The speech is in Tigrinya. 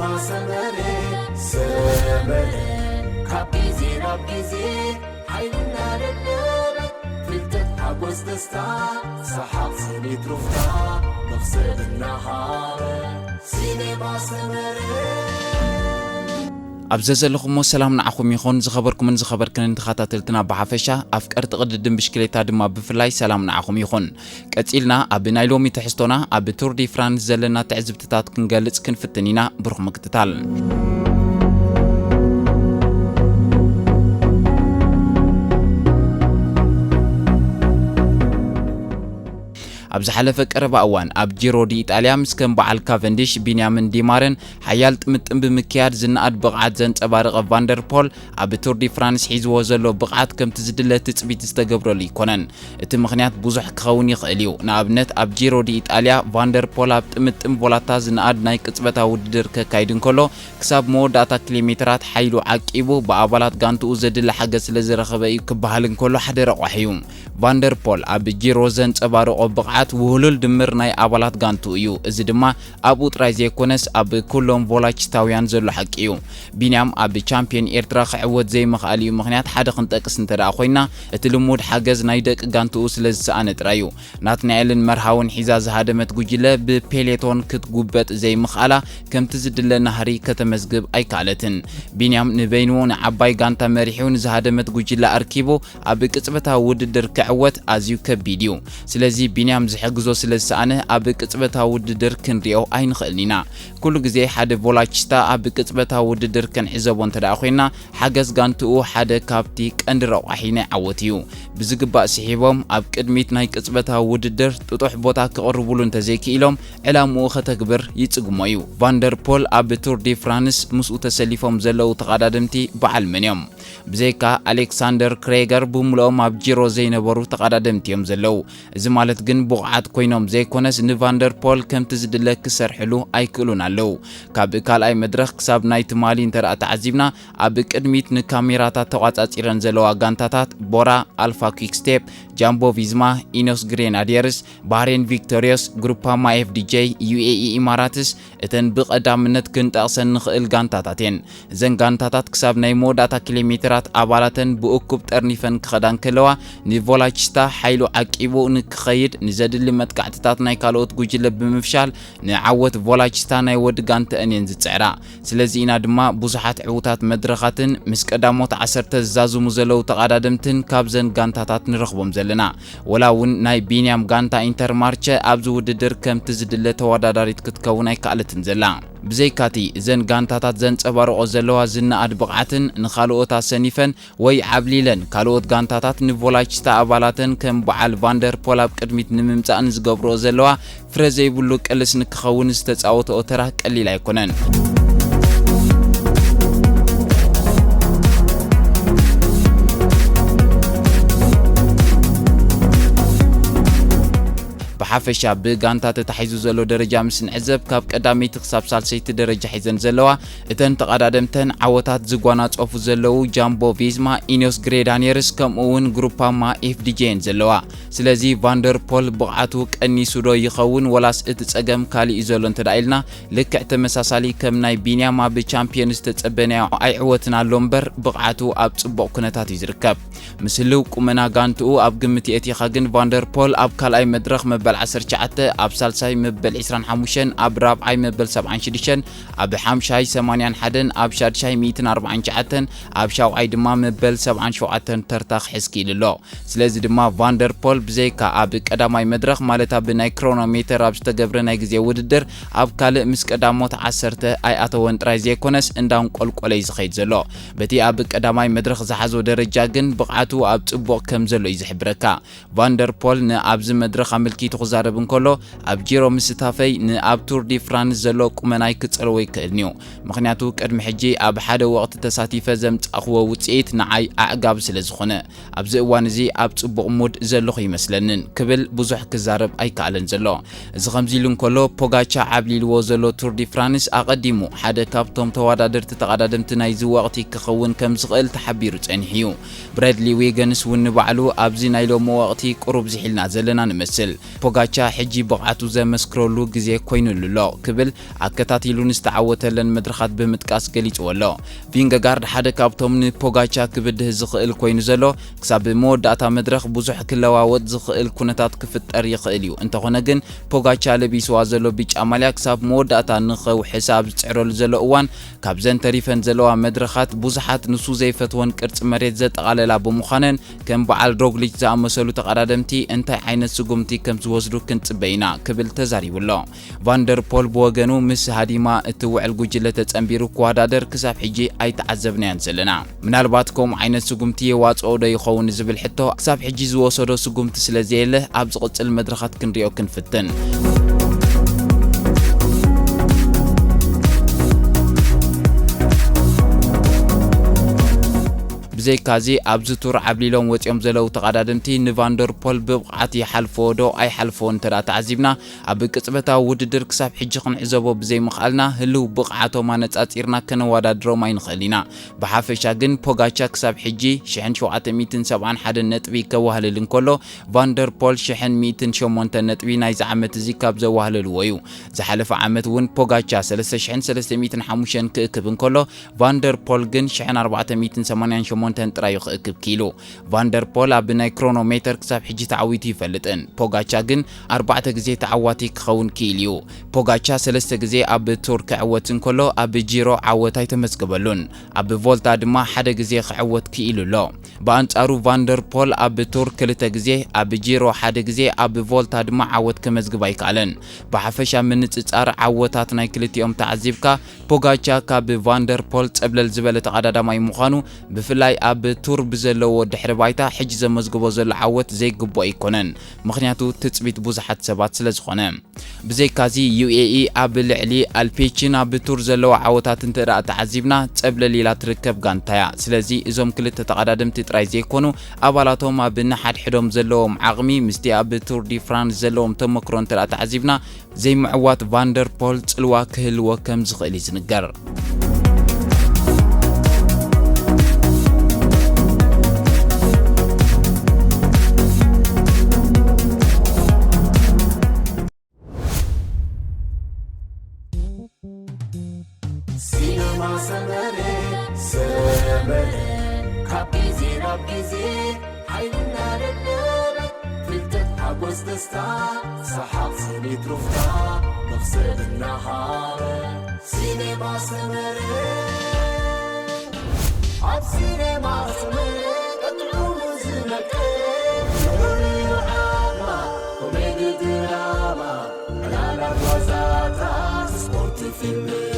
ሰመረ ሰመረ ካብ ግዜ ናብ ግዜ ሓይልና ደለበ ፍልጠት ሓጎስ ደስታ ሰሓቕ ስኒት ሩፍታ መኽሰብ እናሃበ ሲኔማ ሰመረ። ኣብ ዘዘለኹሞ ሰላም ንዓኹም ይኹን። ዝኸበርኩምን ዝኸበርክንን ተኸታተልትና ብሓፈሻ፣ ኣፍቀርቲ ቅድድም ብሽክሌታ ድማ ብፍላይ ሰላም ንዓኹም ይኹን። ቀጺልና ኣብ ናይ ሎሚ ትሕዝቶና ኣብ ቱር ዲ ፍራንስ ዘለና ትዕዝብትታት ክንገልጽ ክንፍትን ኢና። ብሩኽ ምክትታል። ኣብ ዝሓለፈ ቀረባ እዋን ኣብ ጂሮ ዲ ኢጣልያ ምስ ከም በዓል ካቨንዲሽ፣ ቢንያምን ዲማርን ሓያል ጥምጥም ብምክያድ ዝነኣድ ብቕዓት ዘንጸባረቐ ቫንደርፖል፣ ኣብ ቱር ዲ ፍራንስ ሒዝዎ ዘሎ ብቕዓት ከምቲ ዝድለ ትጽቢት ዝተገብረሉ ኣይኮነን። እቲ ምኽንያት ብዙሕ ክኸውን ይኽእል እዩ። ንኣብነት፣ ኣብ ጂሮ ዲ ኢጣልያ ቫንደርፖል ኣብ ጥምጥም ቮላታ ዝነኣድ ናይ ቅጽበታዊ ውድድር ከካይድ እንከሎ፣ ክሳብ መወዳእታ ኪሎሜትራት ሓይሉ ዓቂቡ ብኣባላት ጋንትኡ ዘድሊ ሓገዝ ስለ ዝረኸበ እዩ ክበሃል እንከሎ ሓደ ረቋሒ እዩ። ቫንደርፖል ኣብ ጂሮ ዘንጸባረቖ ብቕዓት ውህሉል ድምር ናይ ኣባላት ጋንትኡ እዩ። እዚ ድማ ኣብኡ ጥራይ ዘይኮነስ ኣብ ኩሎም ቮላችታውያን ዘሎ ሓቂ እዩ። ቢንያም ኣብ ቻምፒዮን ኤርትራ ክዕወት ዘይምኽኣል እዩ ምኽንያት ሓደ ክንጠቅስ እንተ ደኣ ኮይና፣ እቲ ልሙድ ሓገዝ ናይ ደቂ ጋንትኡ ስለ ዝሰኣነ ጥራይ እዩ። ናትናኤልን መርሃውን ሒዛ ዝሃደመት ጉጅለ ብፔሌቶን ክትጉበጥ ዘይምኽኣላ ከምቲ ዝድለ ናህሪ ከተመዝግብ ኣይከኣለትን። ቢንያም ንበይኑ ንዓባይ ጋንታ መሪሑ ንዝሃደመት ጉጅለ ኣርኪቡ ኣብ ቅጽበታዊ ውድድር ክዕወት ኣዝዩ ከቢድ እዩ። ስለዚ ቢንያም ዝሕግዞ ስለ ዝሰኣነ ኣብ ቅጽበታዊ ውድድር ክንሪኦ ኣይንኽእልን ኢና። ኩሉ ግዜ ሓደ ቮላችስታ ኣብ ቅጽበታዊ ውድድር ክንዕዘቦ እንተ ደኣ ኮይና፣ ሓገዝ ጋንትኡ ሓደ ካብቲ ቀንዲ ረቋሒ ናይ ዓወት እዩ። ብዝግባእ ስሒቦም ኣብ ቅድሚት ናይ ቅጽበታዊ ውድድር ጥጡሕ ቦታ ክቕርቡሉ እንተዘይክኢሎም፣ ዕላምኡ ከተግብር ይጽግሞ እዩ። ቫንደርፖል ኣብ ቱር ዲ ፍራንስ ምስኡ ተሰሊፎም ዘለዉ ተቐዳደምቲ በዓል መን እዮም? ብዘይካ ኣሌክሳንደር ክሬገር ብምልኦም ኣብ ጂሮ ዘይነበሩ ተቐዳደምቲ እዮም ዘለዉ። እዚ ማለት ግን ብቑዓት ኮይኖም ዘይኮነስ ንቫንደርፖል ከምቲ ዝድለ ክሰርሕሉ ኣይክእሉን ኣለዉ። ካብ ካልኣይ መድረኽ ክሳብ ናይ ትማሊ እንተ ደኣ ተዓዚብና፣ ኣብ ቅድሚት ንካሜራታት ተቋጻጺረን ዘለዋ ጋንታታት ቦራ፣ ኣልፋ ኲክ ስቴፕ፣ ጃምቦ ቪዝማ፣ ኢኖስ ግሬናዲየርስ፣ ባህሬን ቪክቶሪዮስ፣ ግሩፓማ ኤፍዲጄ፣ ዩኤኢ ኢማራትስ፣ እተን ብቐዳምነት ክንጠቕሰን ንኽእል ጋንታታት እየን። እዘን ጋንታታት ክሳብ ናይ መወዳእታ ኪሎ ሜትራት ኣባላተን ብእኩብ ጠርኒፈን ክኸዳ እንከለዋ፣ ንቮላችስታ ሓይሉ ዓቂቡ ንክኸይድ ንዘድሊ መጥቃዕትታት ናይ ካልኦት ጉጅለ ብምፍሻል፣ ንዓወት ቮላችስታ ናይ ወዲ ጋንተአን እየን ዝጽዕራ። ስለዚ ኢና ድማ ብዙሓት ዕዉታት መድረኻትን ምስ ቀዳሞት ዓሰርተ ዝዛዝሙ ዘለዉ ተቐዳደምትን ካብዘን ጋንታታት ንረኽቦም ዘለና። ወላ እውን ናይ ቢንያም ጋንታ ኢንተርማርቸ ኣብዚ ውድድር ከምቲ ዝድለ ተወዳዳሪት ክትከውን ኣይከኣለትን ዘላ። ብዘይካቲ፣ እዘን ጋንታታት ዘንጸባርቖ ዘለዋ ዝነኣድ ብቕዓትን ንኻልኦት ኣሰኒፈን ወይ ዓብሊለን ካልኦት ጋንታታት ንቮላችስታ ኣባላተን ከም በዓል ቫንደርፖል ኣብ ቅድሚት ንምምጻእ ንዝገብርኦ ዘለዋ ፍረ ዘይብሉ ቅልስ ንክኸውን ዝተጻወተኦ ተራ ቀሊል ኣይኮነን። ብሓፈሻ ብጋንታ ተታሒዙ ዘሎ ደረጃ ምስ ንዕዘብ፣ ካብ ቀዳመይቲ ክሳብ ሳልሰይቲ ደረጃ ሒዘን ዘለዋ እተን ተቐዳደምተን ዓወታት ዝጓናጸፉ ዘለዉ ጃምቦ ቪዝማ፣ ኢኒዮስ ግሬዳኔርስ ከምኡ እውን ግሩፓማ ኤፍዲጄ እየን ዘለዋ። ስለዚ ቫንደርፖል ብቕዓቱ ቀኒሱ ዶ ይኸውን ወላስ እቲ ጸገም ካሊእ እዩ ዘሎ እንተ ደኣ ኢልና፣ ልክዕ ተመሳሳሊ ከም ናይ ቢንያም ኣብ ቻምፒየንስ ዝተጸበናዮ ኣይዕወትን ኣሎ እምበር ብቕዓቱ ኣብ ጽቡቕ ኩነታት እዩ ዝርከብ። ምስ ህልው ቁመና ጋንትኡ ኣብ ግምት የእቲኻ ግን ቫንደርፖል ኣብ ካልኣይ መድረኽ መበል ዓሰርተ ትሽዓተ፣ ኣብ ሳልሳይ መበል ዕስራን ሓሙሽተን፣ ኣብ ራብዓይ መበል ሰብዓን ሽዱሽተን፣ ኣብ ሓምሻይ ሰማንያን ሓደን፣ ኣብ ሻድሻይ ሚእትን ኣርባዓን ትሽዓተን፣ ኣብ ሻውዓይ ድማ መበል ሰብዓን ሸውዓተን ተርታ ክሕዝ ክኢሉ ኣሎ። ስለዚ ድማ ቫንደርፖል ብዘይካ ኣብ ቀዳማይ መድረኽ ማለት ኣብ ናይ ክሮኖሜተር ኣብ ዝተገብረ ናይ ግዜ ውድድር ኣብ ካልእ ምስ ቀዳሞት ዓሰርተ ኣይኣተወን ጥራይ ዘይኮነስ እንዳንቆልቆለ እዩ ዝኸይድ ዘሎ። በቲ ኣብ ቀዳማይ መድረኽ ዝሓዞ ደረጃ ግን ብቕዓቱ ኣብ ጽቡቕ ከም ዘሎ እዩ ዝሕብረካ። ቫንደርፖል ንኣብዚ መድረኽ ኣመልኪቱ ክዛረብ እንከሎ፣ ኣብ ጂሮ ምስታፈይ ንኣብ ቱር ዲ ፍራንስ ዘሎ ቁመናይ ክጸልዎ ኣይክእልን እዩ። ምኽንያቱ ቅድሚ ሕጂ ኣብ ሓደ ወቕቲ ተሳቲፈ ዘምጻእኽዎ ውጽኢት ንዓይ ኣዕጋቢ ስለ ዝኾነ፣ ኣብዚ እዋን እዚ ኣብ ጽቡቕ ሙድ ዘለኹ ይመስለንን ክብል ብዙሕ ክዛረብ ኣይከኣለን ዘሎ። እዚ ከምዚ ኢሉ እንከሎ፣ ፖጋቻ ዓብሊልዎ ዘሎ ቱር ዲ ፍራንስ ኣቐዲሙ ሓደ ካብቶም ተወዳደርቲ ተቐዳደምቲ ናይዚ ወቕቲ ክኸውን ከም ዝኽእል ተሓቢሩ ጸኒሑ እዩ። ብረድሊ ዊገንስ እውን ንባዕሉ ኣብዚ ናይ ሎሚ ወቕቲ ቁሩብ ዝሒልና ዘለና ንመስል። ፖጋ ፖጋቻ ሕጂ ብቕዓቱ ዘመስክረሉ ግዜ ኮይኑሉ ኣሎ ክብል ኣከታቲሉ ንዝተዓወተለን መድረኻት ብምጥቃስ ገሊጽዎ ኣሎ። ቪንገጋርድ ሓደ ካብቶም ንፖጋቻ ክብድህ ዝኽእል ኮይኑ ዘሎ፣ ክሳብ መወዳእታ መድረኽ ብዙሕ ክለዋወጥ ዝኽእል ኩነታት ክፍጠር ይኽእል እዩ። እንተኾነ ግን ፖጋቻ ለቢስዋ ዘሎ ቢጫ ማልያ ክሳብ መወዳእታ ንኸውሕሳ ኣብ ዝጽዕረሉ ዘሎ እዋን ካብዘን ተሪፈን ዘለዋ መድረኻት ብዙሓት ንሱ ዘይፈትወን ቅርጺ መሬት ዘጠቓለላ ብምዃነን ከም በዓል ሮግሊች ዝኣመሰሉ ተቐዳደምቲ እንታይ ዓይነት ስጉምቲ ከም ዝወስዱ ክንጽበ ኢና ክብል ተዛሪቡ ኣሎ። ቫንደር ፖል ብወገኑ ምስ ሃዲማ እትውዕል ጉጅለ ተጸንቢሩ ክወዳደር ክሳብ ሕጂ ኣይተዓዘብናዮን ዘለና። ምናልባት ከምኡ ዓይነት ስጉምቲ የዋጽኦ ዶ ይኸውን ዝብል ሕቶ ክሳብ ሕጂ ዝወሰዶ ስጉምቲ ስለ ዘየለ ኣብ ዝቕጽል መድረኻት ክንሪኦ ክንፍትን። ብዘይካዚ ኣብዚ ቱር ዓብሊሎም ወጺኦም ዘለዉ ተቐዳደምቲ ንቫንደር ፖል ብብቕዓት ይሓልፍዎ ዶ ኣይሓልፍዎ እንተ ደኣ ተዓዚብና ኣብ ቅጽበታዊ ውድድር ክሳብ ሕጂ ክንዕዘቦ ብዘይምኽኣልና ህልው ብቕዓቶም ኣነጻጺርና ከነወዳድሮም ኣይንኽእል ኢና። ብሓፈሻ ግን ፖጋቻ ክሳብ ሕጂ ሽሕን ሸውዓተ ሚእትን ሰብዓን ሓደን ነጥቢ ከዋህልል እንከሎ ቫንደር ፖል ሽሕን ሚእትን ሸሞንተን ነጥቢ ናይዚ ዓመት እዚ ካብ ዘዋህለልዎ እዩ። ዝሓለፈ ዓመት እውን ፖጋቻ ሰለስተ ሽሕን ሰለስተ ሚእትን ሓሙሽተን ክእክብ እንከሎ ቫንደር ፖል ግን ሽሕን ኣርባዕተ ሚእትን ሰማንያን ሸሞንተን ጥራይ እዩ ክእክብ ክኢሉ። ቫንደር ፖል ኣብ ናይ ክሮኖሜተር ክሳብ ሕጂ ተዓዊቱ ይፈልጥን። ፖጋቻ ግን ኣርባዕተ ግዜ ተዓዋቲ ክኸውን ክኢሉ እዩ። ፖጋቻ ሰለስተ ግዜ ኣብ ቱር ክዕወት እንከሎ ኣብ ጂሮ ዓወት ኣይተመዝገበሉን። ኣብ ቮልታ ድማ ሓደ ግዜ ክዕወት ክኢሉ ኣሎ። ብኣንጻሩ ቫንደር ፖል ኣብ ቱር ክልተ ግዜ፣ ኣብ ጂሮ ሓደ ግዜ፣ ኣብ ቮልታ ድማ ዓወት ከመዝግብ ኣይከኣለን። ብሓፈሻ ምንጽጻር ዓወታት ናይ ክልቲኦም ተዓዚብካ ፖጋቻ ካብ ቫንደር ፖል ጸብለል ዝበለ ተቐዳዳማይ ምዃኑ፣ ብፍላይ ኣብ ቱር ብዘለዎ ድሕሪ ባይታ ሕጂ ዘመዝግቦ ዘሎ ዓወት ዘይግብኦ ኣይኮነን፣ ምኽንያቱ ትጽቢት ብዙሓት ሰባት ስለ ዝኾነ። ብዘይካዚ ዩ ኤ ኢ ኣብ ልዕሊ ኣልፔቺን ኣብ ቱር ዘለዋ ዓወታት እንተ ደኣ ተዓዚብና ጸብለል ኢላ ትርከብ ጋንታ እያ። ስለዚ እዞም ክልተ ተቐዳደምቲ ጥራይ ዘይኮኑ ኣባላቶም ኣብ ንሓድሕዶም ዘለዎም ዓቕሚ ምስቲ ኣብ ቱር ዲ ፍራንስ ዘለዎም ተመክሮ እንተ ደኣ ተዓዚብና ዘይምዕዋት ቫንደር ፖል ጽልዋ ክህልዎ ከም ዝኽእል እዩ ዝንገር። ሲነማ ሰመረ ሰመረ ካብ ግዜ ናብ ግዜ ሓይልና ደለበ ፍልጠት ሓጎስ ደስታ ሰሓቕ ስኒት ሩፍታ መኽሰብ እናሃበ ሲነማ ሰመረ ኣብ ሲነማ ሰመረ ጥዑሙ ዝነቅል ፍሉይ ዓማ ኮሜዲ ድራማ ዕላላት ዋዛታት ስፖርት ፊልም